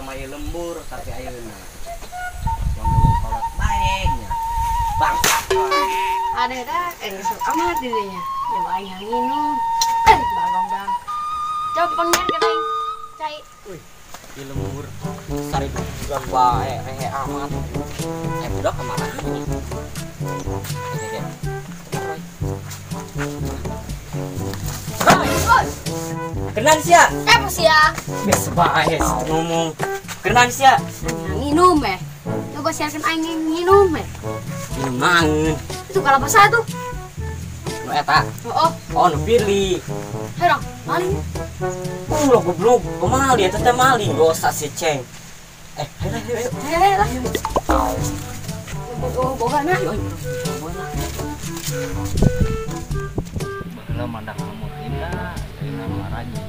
mah lembur tapi ayeuna. Wong kolot bae nya. Bangsat. Ada dah, geus amat dirinya. Ya aing yang minum. Bagong dang. Coba pengen ke aing. Cai. Wih, ieu lembur sari juga bae rehe amat. Saya budak kemana ini? Oke, oke. Roy. Kenan sia. Apa sia? Biasa bae situ ngomong. Kenan sia. Minum eh. Coba siarkan aing minum eh. Minum naon? Itu kalapa satu. Nu eta. Oh. Oh, nu pilih. Hayo dong, maling. Ulah goblok, kumaha dia teh maling dosa si Ceng. Ayo ayo ayo. Ayo lah. Boga boga na. Ayo boga. Baheula mandak lemur indah, ayeuna maraji.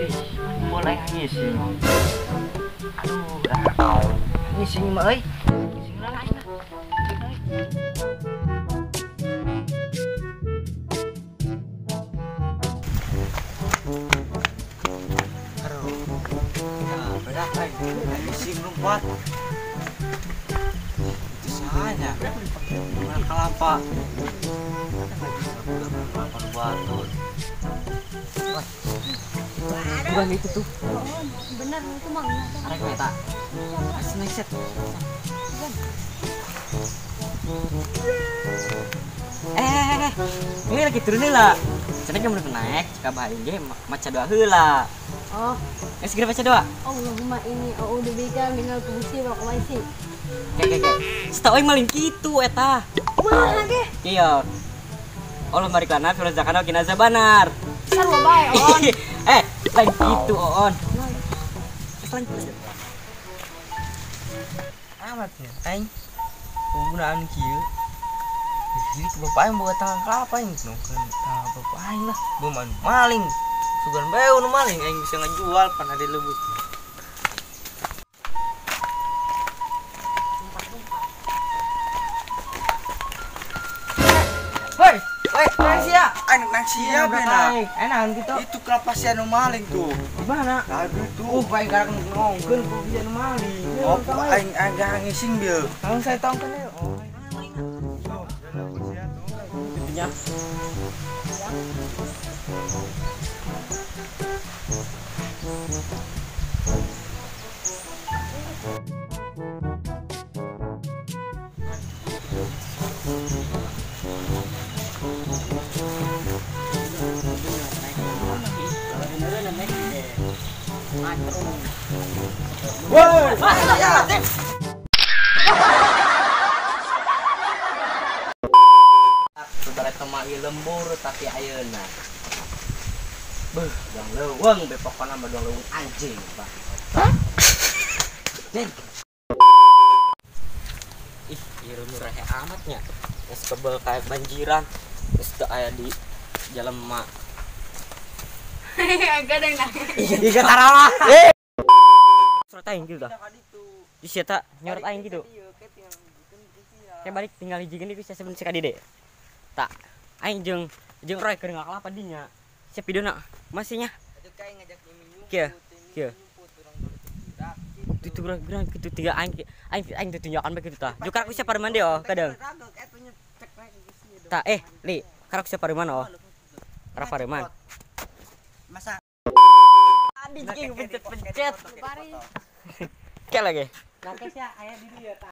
Ih, boleh ngising. Aduh, ah. Ngising mah euy. Ngising lah aing lah. Aduh. Ya, beda aing. Ngising lompat. Itu sahanya. Dengan kelapa. Kelapa batu. Bukan itu tuh. Benar itu mah. Arek eta. Asli set. Ini lagi turun lah. Cenah ge mun naik, cika bae ge maca doa heula. Oh. Geus segera baca doa. Allahumma inni a'udzubika minal khubuthi wal khabaisi. Ke. Setahu aing maling kitu eta. Kumaha ge? Iya. Allah barik lana fi razaqana wa qina azabannar. Sarua bae, On. Lain kitu, On. Lanjut. Amat ya, aing. Penggunaan kieu. Jadi ke bapak aing boga tangan kelapa aing nongkeun tangan bapak aing lah. Beuman maling. Sugan bae nu maling aing bisa ngajual pan hade leubeut. Hoi, hoi, nang sia. Aing nang sia bena. Enak gitu. Itu kelapa sia nu maling tuh. Di mana? Tadi tuh. Aing karek nongkeun ku sia nu maling. Oh, aing aing ngising bieu. Tong saya tongkeun we. Oh. Itunya. Woi, saudara temai lembur tapi ayeuna. Beuh, doang leuweung be pokona mah doang leuweung anjing, Pak. Jeng. Ih, ieu rehe amatnya. Geus kebel kayak banjiran. Geus teu aya di jelema. Gadang nah. Ih, tarawa. Surat aing gitu dah. Di sia ta nyorot aing gitu. Kayak balik tinggal hiji gini bisa sebelum si kadide. Tak, aing jeung Roy keur ngakalapa dinya. Siap videona masihnya. Kieu, kieu. Itu gerak kitu tiga aing aing aing tunjukan bae kitu tah. Jukar ku siapa mandi oh kadang. Tak li, karak siapa mana oh. Karak pareman. Masa Adi pencet-pencet. Kayak lagi. Nah, aya di dieu tah.